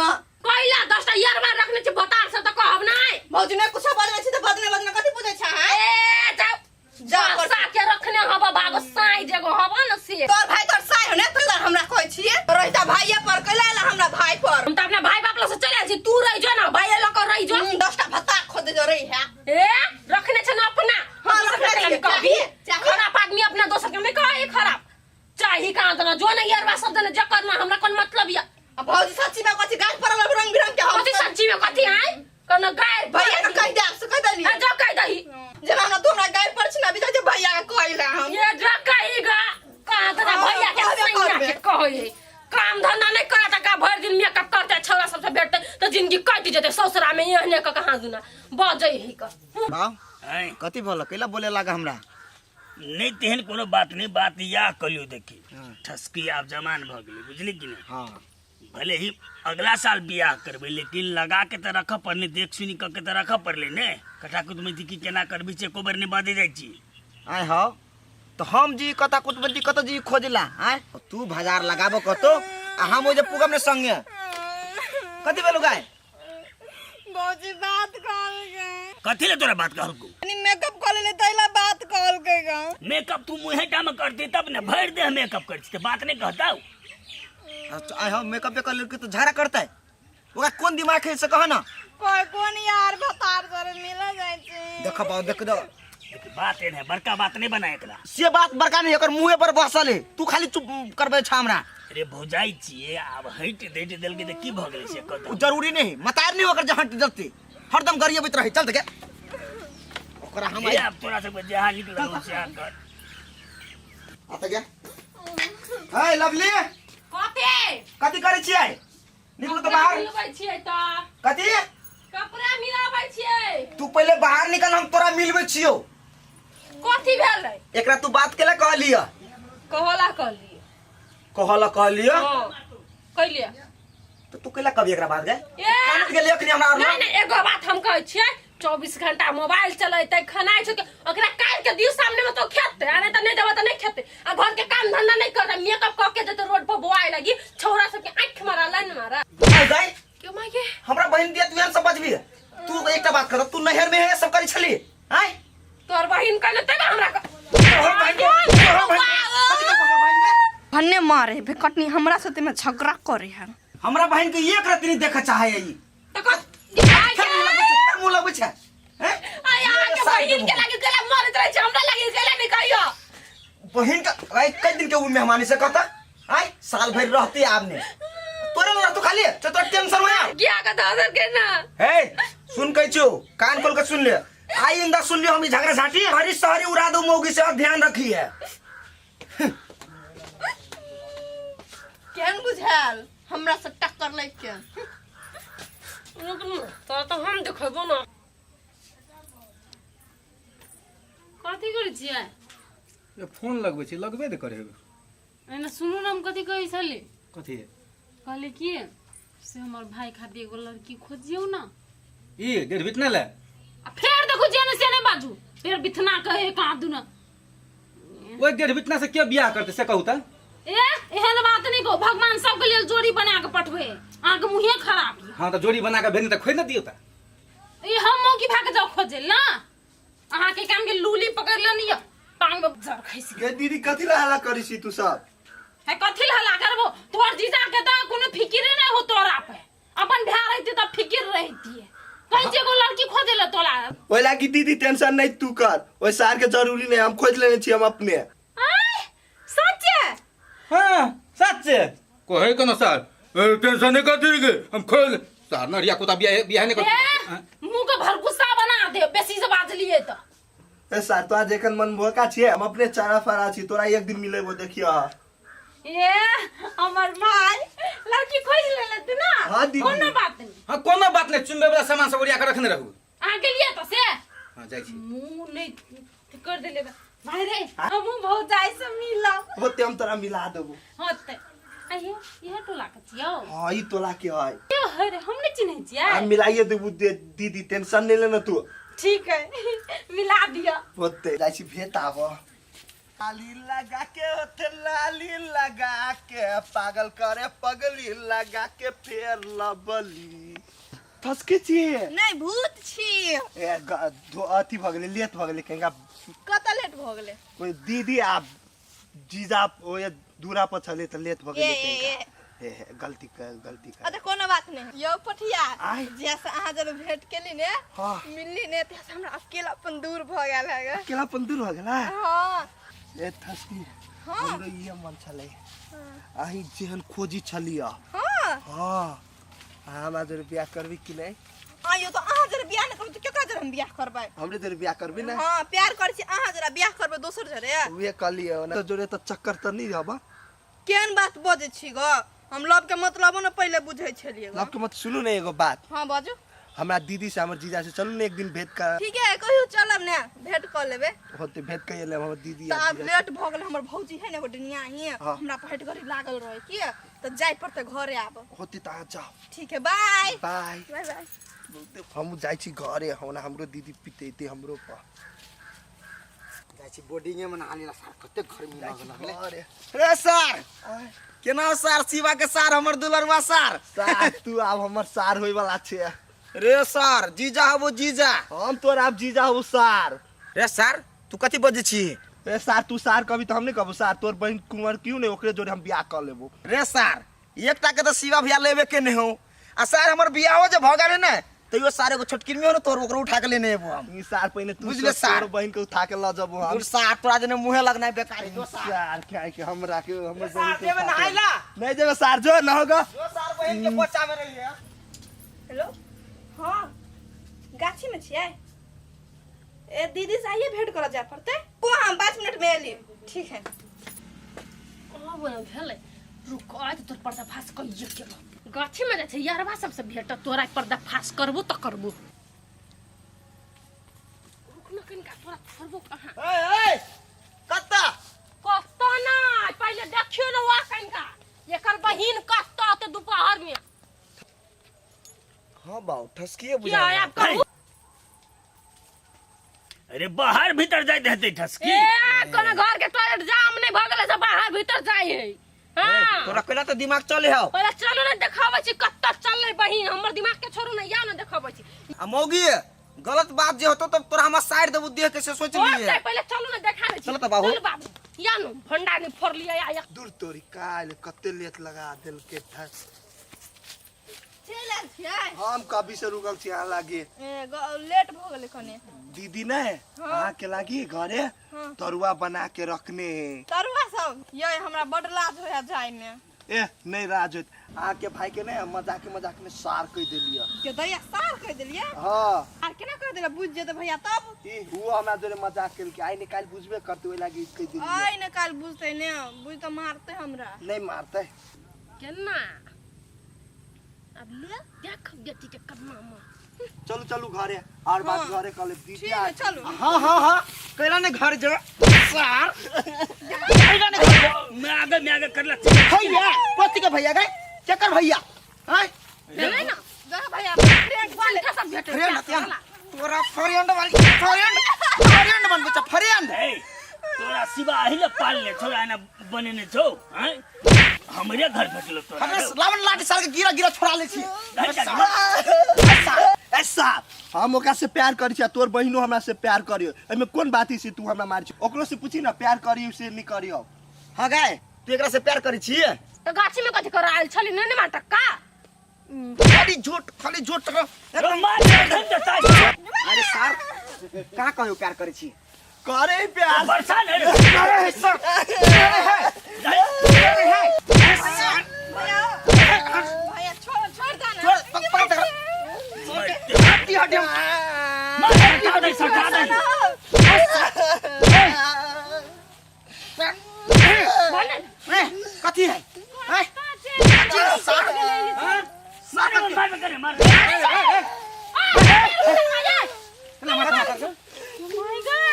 न। कैला 10टा यारवा रखने छी भतार से त कहब नै। भौजी ने कुछो बजबै छी त बजने बजने कथी पूछै छ अहाँ? ए जाउ। जा पर। बसा के रखने हब भागो साई जेगो हब न से। तोर भाई तोर साई हो ने तोर हमरा कहै छियै रहिता भाइये पर कैला एला हमरा भाई पर। हम त अपना भाई बाप लग से चल आयल छी, तू रहि जो न भाई लग के रहि जो। 10टा भत्ता खोद जो रही है। ए रखने छ न अपना। हाँ, दोसर रखने के छियै, कहबी। चाहिए, चाहिए। खराब आदमी अपना दोसर के नहीं कहे खराब। चाही कहाँ देना जो नहीं यार सब देना जकर ना हमरा कोन मतलब या। आ भौजी सच्ची में कथी गाछ पर रंग बिरंग के हम कथी सच्ची में कथी है कोनो गाय भैया के कह दे से कह देली। आ जो कह दही। जेना हमरा तू हमरा गाय पर छी ना बिजा जे भैया के कहला हम। ये जो कही गा कहाँ देना हाँ, भैया के कहबे सैया करबे। के कहै है। काम धंधा नहीं करत का भर दिन मेकअप करते छौरा सबसे भेटते तो जिंदगी कट जेते ससुरा में एहने क कहाँ दुना बजै है क। बाप आँय, कथी बोल कैला बोले लागा हमरा? नहीं तेहन कोनो बात नहीं, बात इएह कहलियौ देखी ठसकी आब जमान भऽ गेलै बुझली कि नहीं। हाँ। भले ही अगला साल बियाह करबै लेकिन लगा के तऽ रखऽ पड़लै, देख सुनि कऽ के तऽ रखऽ पड़लै ने। कथा कुटमैती की केना करबी से एको बेर नहि बाजै जाइ छी। आय हौ तो हम जी कता कुटमैती कत जी खोजला? आय तू बाजार लगाबो कतो आ हम ओ जे पुगम ने संगे। कथी भेलौ गाय? भौजी बात कहलकै। कथी ले तोरा बात कहलकौ? कनी मेकअप कऽ लेले तैला बात कहलकै गा। मेकअप तू मुँहे टा में करती तब ने, भरि देह मेकअप करती तऽ बात नहीं कहताऊ। अच्छा, आय हम मेकअप कर लेलकै तऽ झगड़ा करतै, ओकरा कोन दिमाग है से कह ना। कोई कोन यार भतार सर मिल जाय छै। देख बाबू, देख दो। देखी, बात एहन है, बड़का बात नहीं बना एकरा। से बात बड़का नहीं, एकर मुँहे पर बसल है, तू खाली चुप करबे छ हमरा। अरे भौजाई छियै, आब हटि दैट देलकै तऽ की भऽ गेलै से कह। ओ जरूरी नहीं, मतार नहीं ओकर जे हटि देतै, हरदम गरियबैत रहै। चल देखे ओकरा हम हे, आब तोरा सबके जहाँ नीक लगौ सएह कर। आ तऽ गे। हे लवली। कथी? कथी करै छियै? निकलू तऽ बाहर। मिलबै छियै तऽ। कथी? कपड़ा मिलाबै छियै। तू पहिले बाहर निकल, हम तोरा मिलबै छियौ। कथी भेलै? एकरा तू बात केला कहलिय? कहला कहलिय। कहला कहलिय? हाँ, कहलिय। तो तू केला कहबी एकरा बात गे? ए! कानत गेलिय अखनी हमरा और नहीं, नहीं, एगो बात हम कहै छियै, 24 घंटा मोबाइल चलेतै, खनाइ छै, ओकरा काल्हि के दियौ सामने में तो खेतै, आ नहीं तऽ नहीं देबै तऽ नहीं खेतै। आ घर के काम धंधा नहीं करतै, मेकअप कऽ के जेतै रोड पर बोआए लगी, छौरा सबके आँखि मारा, लाइन मारा। आइ दाइ, क्यों माय गे? हमरा बहिन दिया तू एहन सब बजबी? तू एकटा बात कर, तू नैहर में है सब करी छली? आइ? तोहर बहिन कहने तब हमरा तोहर बहिन के- तोहर बहिन के- कथी के तोहर बहिन के? भन्ने मारे भेकटनी हमरा साथे में झगड़ा करे है। हमरा बहिन के एक रत्ती नहीं देखे चाहे है ई। तऽ कथी? फेर मुँह लगबै छै, फेर मुँह लगबै छै। हैं? आय, अहाँके बहिन के लागी केला मरैत रहै छै, हमरा लागी केला नहि कहियो। बहिन का आइ कई दिन के उ मेहमानी से कहता आइ साल भर रहती आब ने तोरे ना तू खाली तो तोरा टेंशन होया गिया के दर्द के ना। हे सुन कै छु कान खोल के सुन ले, आई इंदा सुन लियो, हम ई झगड़ा झांटी हरी शहरी उड़ा दू मौगी से ध्यान रखी है। केहन बुझायल हमरा से टक्कर लग के? रुक न, तोरा तो हम देखेबो ना। कथी करै छियै? ये फोन लगबै छी, लगबे ने करे। एना सुनू ने, हम कथी कहै छली। कथी? कहली कि से हमर भाई खातिर एगो लड़की खोजियौ ना। ई डेढ़ बितना ले। आ फेर देखू जे ने से नहि बाजू, फेर बिथना कहे कहाँ दुना। ओहि डेढ़ बितना से के बियाह करतै से कहू तऽ? ए एहन बात नहि कहू, भगवान सबके लेल जोड़ी बना के पठबै, अहाँके मुँहे खराब यऽ। हाँ तऽ जोड़ी बना के भेजनी तऽ खोजि ने दियौ तऽ। ई हम मौकी भए के जाउ खोजे ला, अहाँके काम के लूली पकड़ लेनी यऽ, टांग में जर खसि गे दीदी कथी ला हल्ला करी छी तू सब? है कथी ला हल्ला करबो, तोहर जीजा के तऽ कोनो फिकिरे नहि हो तोरा पे, अपन भाय रहिती तऽ फिकिर रहिती। कहै छी एगो लड़की खोजे ला तोरा। ओहि लागी दीदी टेंशन नहीं तू कर, ओहि सार के जरूरी नहीं, हम खोज लेने छी हम अपने। आय सच्चे? हाँ सच्चे कहे के ना सर, ए, टेंशन नहीं करती गे, हम खोल सर नरिया कुत्ता बियाह बियाह नहीं ए करती। मुंह के भरगुस्सा बना दे बेसी से बाजलिए तऽ। ए सार तोरा जखन मन भोका छियै हम अपने चारा फारा छी, तोरा एक दिन मिलेबो देखियो। ए हमर भाई लड़की खोज लेलत ना? हाँ, दीदी। कोनो बात नहीं। हाँ कोनो बात नहीं, चुनबे वाला सामान सब ओरिया के रखने रहू। अहाँ गेलिए तऽ से? हाँ जाइ छी। मुंह नहीं कर देले बा। भाई रे हमहूँ भौजाई से मिलब। होते हम तोरा मिला देबो। होते आइयो इहे टोला के छियौ? हाँ ई टोला के है। यो है रे, हम नहीं चिन्है छियै। हम मिलाइए देबो दीदी, टेंशन नहीं लेना तू। ठीक है मिला दिया। होते जाइ छी भेट आब। लाली लगा के होते लाली लगा के पागल करे पगली लगा के फेर लबली थसके छियै। नहि, भूत छी। ए अथी भऽ गेलै, लेट भऽ गेलै कनिका। कतऽ लेट भऽ गेलै? कोइ दीदी आ जीजा ओए दूरा पर छलै तऽ लेट भऽ ए गेलै ए कनिका। ए। हे हे, गलती कर, गलती कर। अच्छा, कोनो बात नहीं यौ पठिया। आय। जैसे अहाँ जब भेंट केली ने, हाँ। मिलली ने, तैसे हमरा अकेलापन दूर भऽ गेल है गे। अकेलापन दूर भऽ गेला? हाँ। ए थसकी। हाँ। हमरो इहे मन छलै, अहीं जेहन खोजी छलियै। हाँ। हाँ, अहाँ हमरा जोरे बियाह करबी कि नहि? आइयो तो अहाँ जरे बियाह नहि करबै तऽ केकरा जरे हम बियाह करबै? हमरे जोरे बियाह करबी ने? हाँ, प्यार करै छी अहाँ जरा, बियाह करबै दोसर जरे? उहे कहलियै, ओना तो जोरे तऽ चक्कर तऽ नहि रहब। केहन बात बजै छी गो, हम लव के मतलबो ने पहिले बुझै छलियै गो। लव के मत सुनू ने, एगो बात। हाँ, बाजू। हमरा दीदी से, हमर जीजा से चलू ने एक दिन भेंट कर। ठीक है, कहियो चलब ने, भेंट कऽ लेबै। होते, भेंट कर लेब हमर दीदी तऽ आ आब जीजा। लेट भऽ गेल। हमर भौजी है ने एगो डनिया ही, हाँ। हमरा पर हट घड़ी लागल रहे की, तऽ जाय पड़तै घरे आब। होते तऽ अहाँ जाओ। ठीक है, बाय। बाय। Bye bye. हम जाइ छी घरे, हमरा हमरो दीदी पिटेते हमरो पर। जाइ छी बोर्डिंगे में नहा लेला सार, कते गर्मी जाइ छी लागल। घरे। रे सार, केना सार? शिवा के सार, हमर दुलरवा सार। सार, तू आब हमर सार होय वाला छे। रे सार, जीजा हबो जीजा। हम तोर आब जीजा हबो सार। रे सार, तू कथी बजै छी? ए सार, तू सार कभी तऽ हम नहीं कहबो सार। तोर बहिन कुंवर क्यों नहीं, ओकरे जोड़े हम बियाह कर लेबो। रे सार, एकटा के तऽ शिवा भैया लेबे के नहीं हो, आ सार हमर बियाहो जे भऽ गेल ने, तैयो सार एगो छोटकिनमी हो ने तोर, ओकरो उठा के लेने एबो हम। ई सार, पहिने तू बुझले सोच, सार। तोर बहिन के उठा के ल जबो हम। दूर सार, तोरा जेने मुँहे लगनाइ बेकार है, जो सार। सार क्या के हमरा के हमर सार, बहिन के जेबे उठा के- नहाय ला? नहीं जेबे सार, जो न होगा। जो सार, बहिन के पोचा में रहिए। हेलो, हाँ, गाछी में छियै। ए दीदी से आइए भेंट करऽ जाय पड़तै को, हम 5 मिनट में एली। ठीक है। कहाँ बना भेलै? रुक, आइ तऽ तोर पर्दाफाश कइए गेलो। गाछीमे जाइ छै यारबा सबसँ भेट, तोरा पर्दाफाश करबो तऽ करबो। रुक न कनिका, तोरा छोड़बो कहाँ। ए ए, कत्ता? कतऽ नहि, पहिले देखियौ ने वा कनिका, एकर बहिन कतऽ औतै दुपहर मे। हाँ बाऊ, ठसकिए किया बुझा। आब कहू। अरे, बाहर भीतर जाइत हेतै ठसकी। ए, कोनो घर के टॉयलेट जाम नहि भऽ गेलै से बाहर भीतर जाइ है? हाँ। तोरा कोना तऽ दिमाग चले हौ। पहिले चलू ने, देखाबै छी कतऽ चललै बहिन। हमर दिमाग के छोड़ू ने, या ने देखाबै छी। आ मौगी, गलत बात जे होतो तब तोरा हम साइड देबू देह के, से सोच हो लिए। जाए, पहिले चलू ने, देखाबै छी। चलो तऽ बाबू। चलू बाबू, या नु भंडा ने फोड़ लिया या या। दूर तोरी, काल कते लेट लगा देलके धस। चलि आयल छियै? हम कभी से रुकल छी अहाँ लागे। ए, लेट भऽ गेलै कने। दीदी ने अहाँ के लागी घरे हाँ। तरुआ बना के रखने है। तरुआ सब ये, हमरा बड लाज होया जाय में। ए, नहीं राज होत। अहाँ के भाई के ने मजाक मजाक में सार कह देलिए। के दैया, सार कहि देलियै? हाँ। आर केना कहि देलियै? बुझि जेतै भैया तब। ई वो हमरा जोरे मजाक केलकै। आइ ने काल्हि बुझबे करतै, ओहि लागी कह देलिए। आइ ने काल्हि बुझतै ने, बुझ तऽ मारतै हमरा। नहीं मारतै। केना अब ले देख बेटी के कदमा चलू चलू घरे, और बात हाँ। घरे कह लेब दीदी। ठीक है, चलू। हाँ हाँ हाँ, कैला ने घर जो सार, कैला ने घर जो। मैं आगे, मैं आगे करला। भैया कथी के भैया गए? केकर भैया हैं? भेलै ना। देख भैया, फ्रेंड पंखा सब भेटै। फ्रेंड हत्या तोरा, फ्रेंड वाली, फ्रेंड फ्रेंड बनबै छ फ्रेंड। ए, तोरा शिवा अहिले पालने छौ, एना बनेने छौ हैं? हमरे घर भेटलो तोरा। हमरे लावन लाठी सार के गिरा गिरा छोड़ा ले छी। ए साहब, हम ओकरा से प्यार करै छी आ तोर बहिनो हमरा से प्यार करियो, एहिमे कोन बात है? तू हमरा मारै छी? ओकरो से पूछी ना, प्यार करियो से नहीं करियो। हाँ गाय, तू एकरा से प्यार करै छी? तऽ गाछी में कथी कर आयल छली? नहि ने मारतक का। खाली झूठ, खाली झूठ। रो मार दे देता। अरे सार, कहाँ कहियो प्यार करै छी? करे प्यार। परेशान है। अरे है सर, अरे है, अरे है सार। भैया भैया, छोड़ छोड़ दे ना। छोड़, पकड़ पकड़। हटी हटी। मार हटा दे, हटा दे। ए, कथी है? ए, कथी है सार? मार मार करे मार।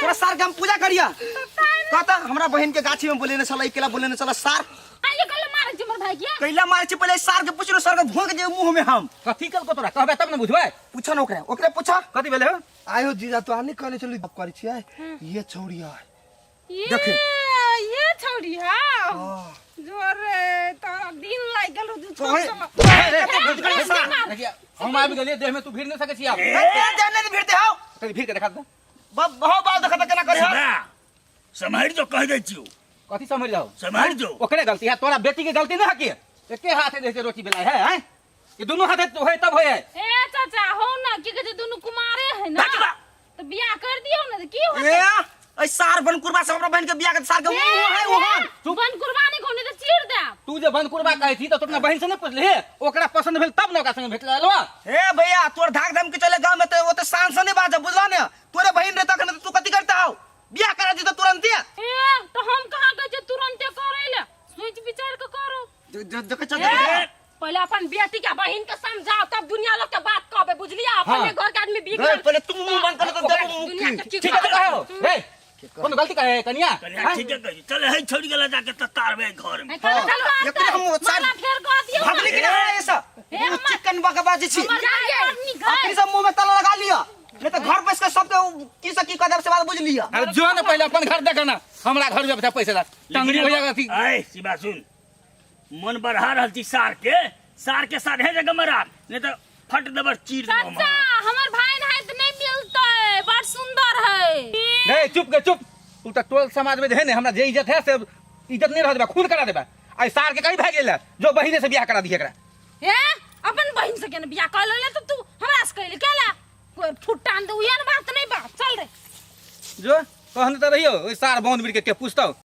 तोरा सार के हम पूजा करिया कहता, हमरा बहिन के गाछी में बोलेने छला, अकेला बोलेने छला सार। आइए कल मारै छी मोर भाई के। कैला मारे छी? पहिले सार के पुछलो, सार के भोंक दे मुंह में हम। कथी कल को तोरा कहबे तब ने बुझबै। पूछा न ओकरे, ओकरे पूछा। कथी भेलै हो? आयो जीजा, तो आने कहने चलू करै छियै, ये छौड़ी है। ये देखियौ। ये छौड़ी हाँ जोर रे तोरा दिन लागि गेल दू छोड़ देखिए हम आबि गेलियै देह में तू भीड़ नहीं सकै छी आब ए जाने दे भिड़ते हौ तनी भीड़ के देखा दे बहु बाल देखा केना करे हौ शिवा सम्हारि जो कह दै छियौ कथी समझ जाओ सम्हारि जो ओकरे गलती है तोरा बेटी के गलती नहीं है कि एके हाथे जैसे रोटी बेला है हैं ये दोनों हाथे होए तब होए ए चाचा हो ना की कहै छै दुनू कुमारे है ना बचबा। तऽ बियाह कर दियौ ने तऽ की होतै ए ऐ सार बन कुरबा से हमरा बहन के बियाह के सार के मुंह है ओहन बन कुर्बानी कोनी तऽ चीर देब तू जे बन कुरबा कहै छी तऽ तू अपना बहन से नहीं पूछली ओकरा पसंद भेल तब ने ओकरा संगे भेटल अलवा ए भैया तोर धाक धम के चले गांव में ते ओते शान से नहीं बाजब बुझला ने तोरे बहन रे तखन तू कथी करता हो बियाह करा दी तो तुरंते ए तऽ हम कहाँ कहै छियै तुरन्ते करै लए सोचि विचार के करू देखे चल ए, पहले अपन बेटी के बहिन के समझाओ तब दुनिया लोग के बात कहबे बुझलिए अपने हाँ। घर के आदमी बिगड़ रे पहले तू मुंह बंद कर तो देबो मुंह दुनिया के ठीक है तो कहो ए कोनो गलती कहे कनिया कन्या ठीक है कही चल है छोड़ गेला जाके त तारबे घर में चल चल एकरे हम सार माला फेर कह दियौ ना। भगली कि ना ऐसा हे हमर- चिकन बका बाजी छी हमर भाई बड़ नीक है। अखनी सब मुंह में ताला लगा लिया नहीं तो घर बैस के सबके की से की कदम से बात बुझ लिया अरे जो ने पहले अपन घर देख ना हमरा घर में पैसा ला टंगड़ी हो जाएगा अथी आय शिवा सुन मन बढ़ा रहल छी सार के सार के सारे जगह में राख नहीं तो फट दबर चीर देबो हम। चाचा हमर भाई है तऽ नहीं मिलतै बड़ सुंदर है नहीं चुप के चुप तू तो टोल समाज में जे है ने हमरा जे इज्जत है से इज्जत नहीं रह देबा खून करा देबा आई सार के कहीं भाग गेल जो बहिने से बियाह करा दिए एकरा हे अपन बहिन से केना बियाह कर लेले तऽ तू हमरा से कैले केला कोई फुट्टान दे उहे ने बात नहीं बा चल रे जो कहने तो रहियो ओइ सार बौंद बिड़ के के पूछतौ।